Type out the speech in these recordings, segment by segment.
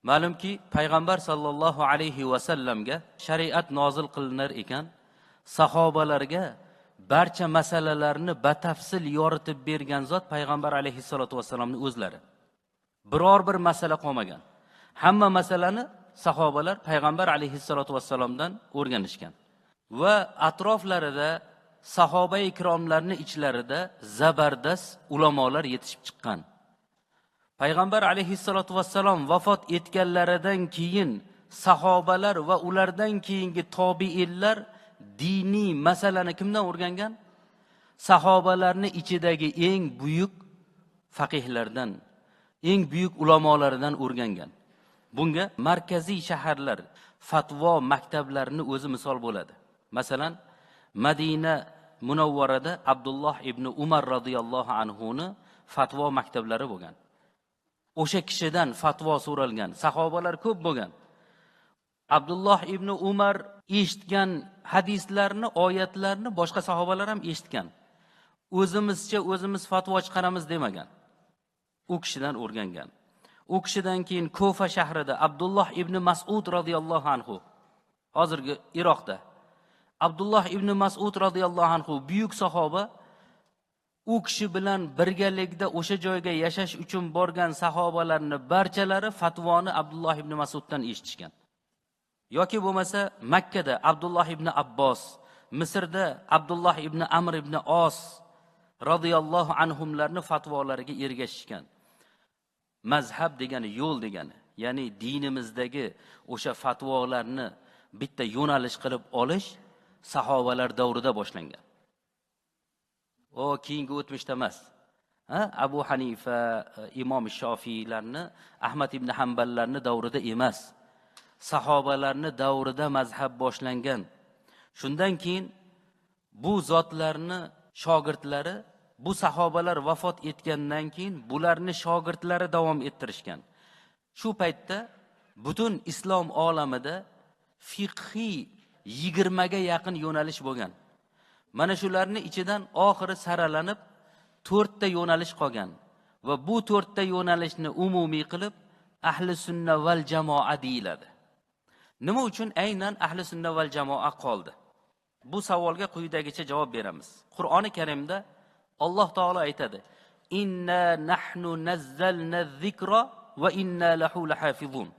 Ma'lumki, payg'ambar sallallohu alayhi va sallamga shariat nozil qilinar ekan, sahobalarga barcha masalalarni batafsil yoritib bergan zot payg'ambar alayhissalatu vassalomning o'zlari. Biror bir masala qolmagan. Hamma masalani sahobalar payg'ambar alayhissalatu vassalomdan o'rganishgan. Va atroflarida sahoba ikromlarning ichlarida zabardast ulamolar yetishib chiqqan. Payg'ambar alayhissalatu vassalom vafot etganlaridan keyin sahobalar va ulardan keyingi tobiinlar diniy masalani kimdan o'rgangan? Sahobalarning ichidagi eng buyuk faqihlardan, eng buyuk ulamolardan o'rgangan. Bunga markaziy shaharlar fatvo maktablarini o'zi misol bo'ladi. Masalan, Madina Munawvarada Abdulloh ibn Umar radhiyallohu anhu ni fatvo maktablari bo'lgan. O'sha kishidan fatvo so'ralgan sahobalar ko'p bo'lgan. Abdulloh ibn Umar eshitgan hadislarni, oyatlarni boshqa sahobalar ham eshitgan. O'zimizcha o'zimiz fatvo chiqaramiz demagan. U kishidan o'rgangan. U kishidan keyin Kofa shahrida Abdulloh ibn Mas'ud radhiyallohu anhu, hozirgi Iroqda Abdulloh ibn Mas'ud radhiyallohu anhu buyuk sahoba, u kishi bilan birgalikda o'sha joyga yashash uchun borgan sahobalarning barchalari fatvoni Abdulloh ibn Mas'uddan eshitishgan. Yoki bo'lmasa Makkada Abdulloh ibn Abbos, Misrda Abdulloh ibn Amr ibn Os radhiyallohu anhumlarning fatvolariga ergashishgan. Mazhab degani yo'l degani, ya'ni dinimizdagi o'sha fatvolarni bitta yo'nalish qilib olish sahobalar davrida boshlangan. O keyingi o'tmishda emas. Abu Hanifa, Imom Shofiylarni, Ahmad ibn Hanballarni davrida emas. Sahobalarni davrida mazhab boshlangan. Shundan keyin bu zotlarni shogirdlari, bu sahobalar vafot etgandan keyin bularni shogirdlari davom ettirishgan. Shu paytda butun islom olamida fiqhiy 20 ga yaqin yo'nalish bo'lgan. Mana shularni ichidan oxiri saralanib 4 ta yo'nalish qolgan va bu 4 ta yo'nalishni umumiy qilib ahli sunna val jamoa deyiladi. Nima uchun aynan ahli sunna val jamoa qoldi? Bu savolga quyidagicha javob beramiz. Qur'oni Karimda Alloh taolo aytadi: "Inna nahnu nazzalna zikra va inna lahu lahafizun."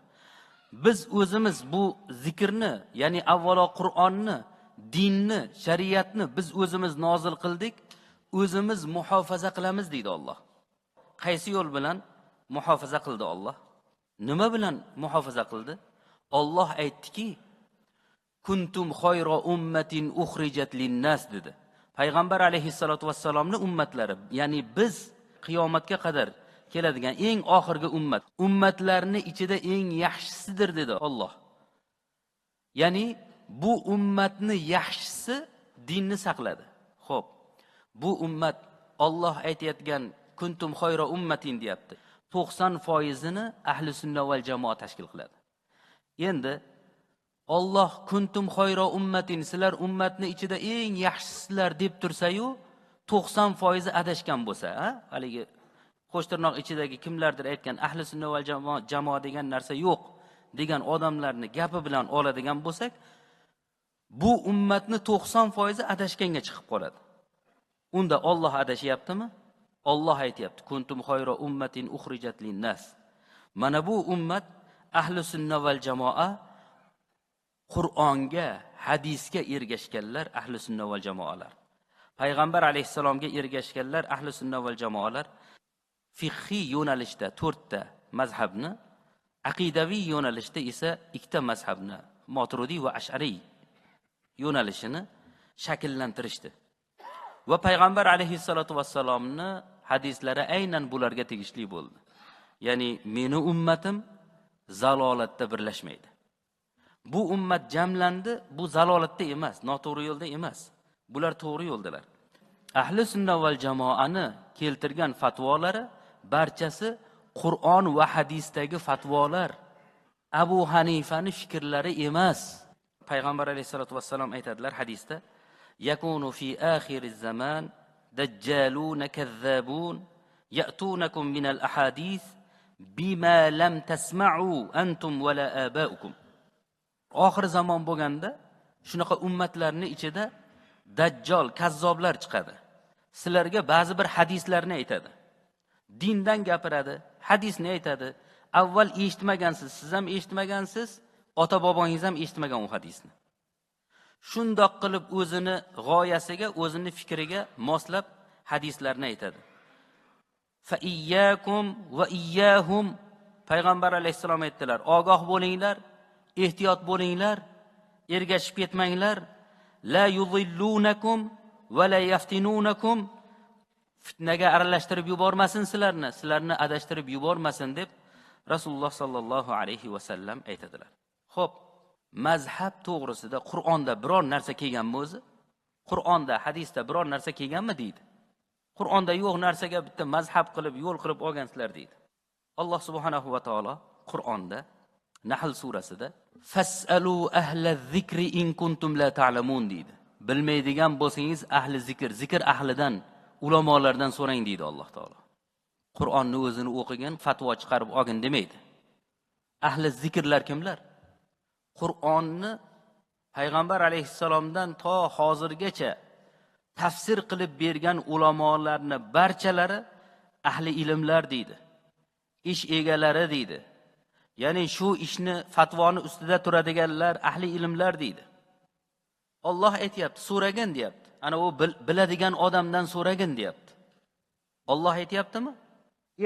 Biz o'zimiz bu zikrni, ya'ni avvalo Qur'onni, dinni, shariatni biz o'zimiz nozil qildik, o'zimiz muhofaza qilamiz deydi Alloh. Qaysi yo'l bilan muhofaza qildi Alloh? Nima bilan muhofaza qildi? Alloh aytdiki, kuntum khayra ummatin ukhrijat linnas dedi. Payg'ambar alayhissalatu vassalomning ummatlari, ya'ni biz qiyomatga qadar keladigan eng oxirgi ummat, ummatlarni ichida eng yaxshisidir dedi Alloh. Ya'ni bu ummatni yaxshisi dinni saqladi. Xo'p, bu ummat Alloh aytayotgan kuntum khayra ummatin deyapti. 90%ini ahli sunna val jamoa tashkil qiladi. Endi Alloh kuntum khayra ummatin, sizlar ummatni ichida eng yaxshisizlar deb tursa-yu, 90% adashgan bo'lsa, haligi qo'shtirnoq ichidagi kimlardir aytgan ahli sunna val jamoa degan narsa yo'q degan odamlarni gapi bilan oladigan bo'lsak, bu ummatni 90% adashganga chiqib qoladi. Unda Alloh adashyaptimi? Alloh aytayapti: kuntum khayra ummatin ukhrijat linnas. Mana bu ummat ahli sunna val jamoa Qur'onga, hadisga ergashganlar ahli sunna val jamoalar. Payg'ambar alayhissalomga ergashganlar ahli sunna val jamoalar fiqhiy yo'nalishda 4 ta mazhabni, aqidaviy yo'nalishda esa 2 ta mazhabni, Maturidiy va Ash'ariy yo'nalishini shakllantirishdi. Va payg'ambar alayhissalatu vassalomni hadislari aynan bularga tegishli bo'ldi. Ya'ni meni ummatim zalolatda birlashmaydi. Bu ummat jamlandi, bu zalolatda emas, noto'g'ri yo'lda emas. Bular to'g'ri yo'ldalar. Ahli sunna val jamoani keltirgan fatvolari barchasi Qur'on va hadisdagi fatvolar. Abu Hanifani fikrlari emas. Payg'ambar alayhissalatu vassalom aytadilar hadisda: "Yakunu fi akhiriz zaman dajjalun kazzabun ya'tunakum minal ahadith bima lam tasma'u antum va la aba'ukum. Oxir zamon bo'lganda shunaqa ummatlarning ichida dajjol, kazzoblar chiqadi. Sizlarga ba'zi bir hadislarni aytadi. Dindan gapiradi, hadisni aytadi. Avval eshitmagansiz, siz ham eshitmagansiz, ota-bobongiz ham eshitmagan u hadisni. Shundoq qilib o'zini g'oyasiga, o'zini fikriga moslab hadislarni aytadi. Fa iyyakum va iyyahum, payg'ambar alayhissalom aytdilar, ogoh bo'linglar, ehtiyot bo'linglar, ergashib ketmanglar. La yudillunakum va la yaftinunakum, fitnaga aralashtirib yubormasin sizlarni, sizlarni adashtirib yubormasin deb Rasululloh sallallohu alayhi va sallam aytadilar. Xo'p, mazhab to'g'risida Qur'onda biror narsa kelganmi o'zi? Qur'onda, hadisda biror narsa kelganmi deydi. Qur'onda yo'q narsaga bitta mazhab qilib, yo'l qilib olgansizlar deydi. Alloh subhanahu va taolo Qur'onda Nahl surasida fasalu ahla zikri in kuntum la ta'lamun deydi. Bilmaydigan bo'lsangiz ahli zikr, zikr ahlidan, ulamolardan so'rang deydi Alloh taolo. Qur'onni o'zini o'qigan, fatvo chiqarib olgin demaydi. Ahli zikrlar kimlar? Qur'onni payg'ambar alayhissalomdan to hozirgacha tafsir qilib bergan ulamolarni barchalari ahli ilmlar deydi. Ish egalari deydi. Ya'ni shu ishni, fatvoni ustida turadiganlar ahli ilmlar deydi. Alloh aytayapti, so'ragin deyapti. Ana u biladigan odamdan so'ragin deyapti. Alloh aytayaptimi?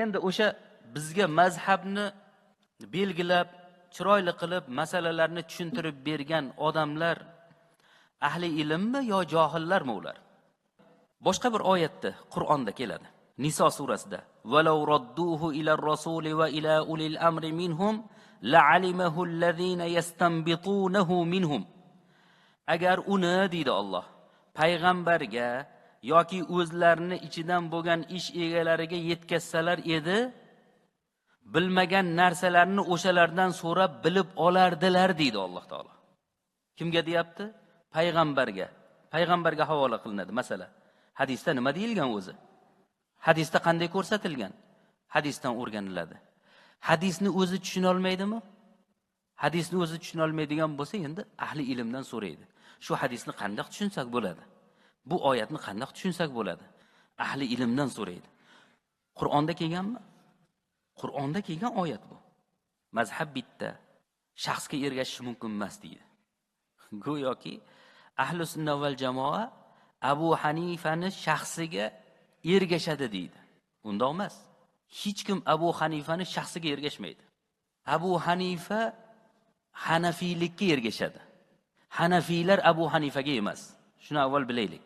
Endi o'sha bizga mazhabni belgilab, chiroyli qilib masalalarni tushuntirib bergan odamlar ahli ilmmi yo johillarmi ular? Boshqa bir oyatda Qur'onda keladi. Niso surasida valau radduhu ila ar-rasuli va ila ulil amri minhum la'alimahu allazina yastanbitunahu minhum. Agar uni deydi Alloh, payg'ambarga yoki o'zlarini ichidan bo'lgan ish egalariga yetkazsalar edi, bilmagan narsalarni o'shalardan so'rab bilib olardilar deydi Alloh taolo. Kimga deyapti? Payg'ambarga. Payg'ambarga havola qilinadi masala. Hadisda nima deyilgan o'zi? Hadisda qanday ko'rsatilgan? Hadisdan o'rganiladi. Hadisni o'zi tushuna olmaydimi? Hadisni o'zi tushuna olmaydigan bo'lsa, endi ahli ilmdan so'raydi. Shu hadisni qanday tushunsak bo'ladi? Bu oyatni qanday tushunsak bo'ladi? Ahli ilmdan so'raydi. Qur'onda kelganmi? Qur'onda kelgan oyat bu. Mazhab bitta, shaxsga ergashish mumkin emas deydi. Go'yoki ahli sunna val jamoa Abu Hanifani shaxsiga ergashadi deydi. Undoq emas. Hech kim Abu Hanifani shaxsiga ergashmaydi. Abu Hanifa Hanafiylikka ergashadi. Hanafiylar Abu Hanifaga emas. Shuni avval bilaylik.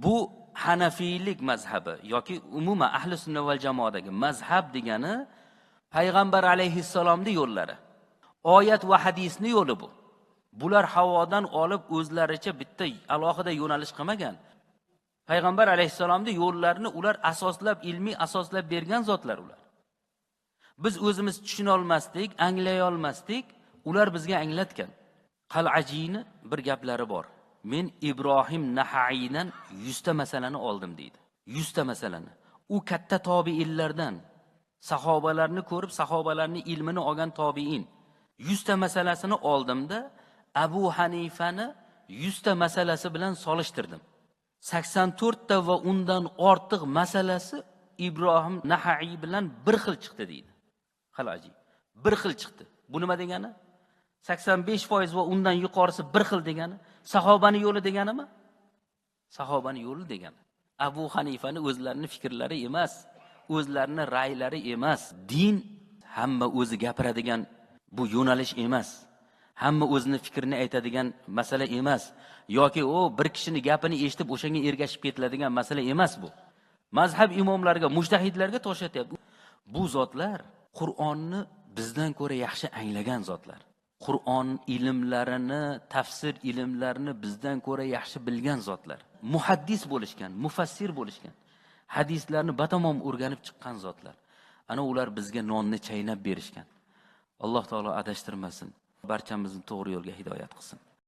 Bu Hanafiylik mazhabi yoki umuman ahli sunna val jamoadagi mazhab degani payg'ambar alayhissalomning yo'llari. Oyat va hadisning yo'li bu. Bular havodan olib o'zlaricha bitta alohida yo'nalish qilmagan. Payg'ambar alayhissalomning yo'llarini ular asoslab, ilmiy asoslab bergan zotlar ular. Biz o'zimiz tushuna olmasdik, anglay olmasdik, ular bizga anglatgan. Qal'ajiyni bir gaplari bor. Men Ibrohim Nahaiydan 100 ta masalani oldim deydi. 100 ta masalani. U katta tobiinlardan, sahobalarni ko'rib, sahobalarning ilmini olgan tobiin. 100 ta masalasini oldimda Abu Hanifani 100 ta masalasi bilan solishtirdim. 84 ta va undan ortiq masalasi Ibrohim Nahaiy bilan bir xil chiqdi deydi. Halaji. Bir xil chiqdi. Bu nima degani? 85% va undan yuqorisi bir xil degani, sahobani yo'li deganimi? Sahobani yo'li degani. Abu Hanifani o'zlarining fikrlari emas, o'zlarining ra'ylari emas. Din hamma o'zi gapiradigan bu yo'nalish emas. Hamma o'zini fikrini aytadigan masala emas. Yoki u bir kishining gapini eshitib o'shanga ergashib ketiladigan masala emas bu. Mazhab imomlariga, mujtahidlarga toshlatyapti. Bu zotlar Qur'onni bizdan ko'ra yaxshi anglagan zotlar. Qur'on ilmlarini, tafsir ilmlarini bizdan ko'ra yaxshi bilgan zotlar. Muhaddis bo'lishgan, mufassir bo'lishgan. Hadislarni batamom o'rganib chiqqan zotlar. Ana ular bizga nonni chaynab berishgan. Alloh taolo adashtirmasin. Barchamizni to'g'ri yo'lga hidoyat qilsin.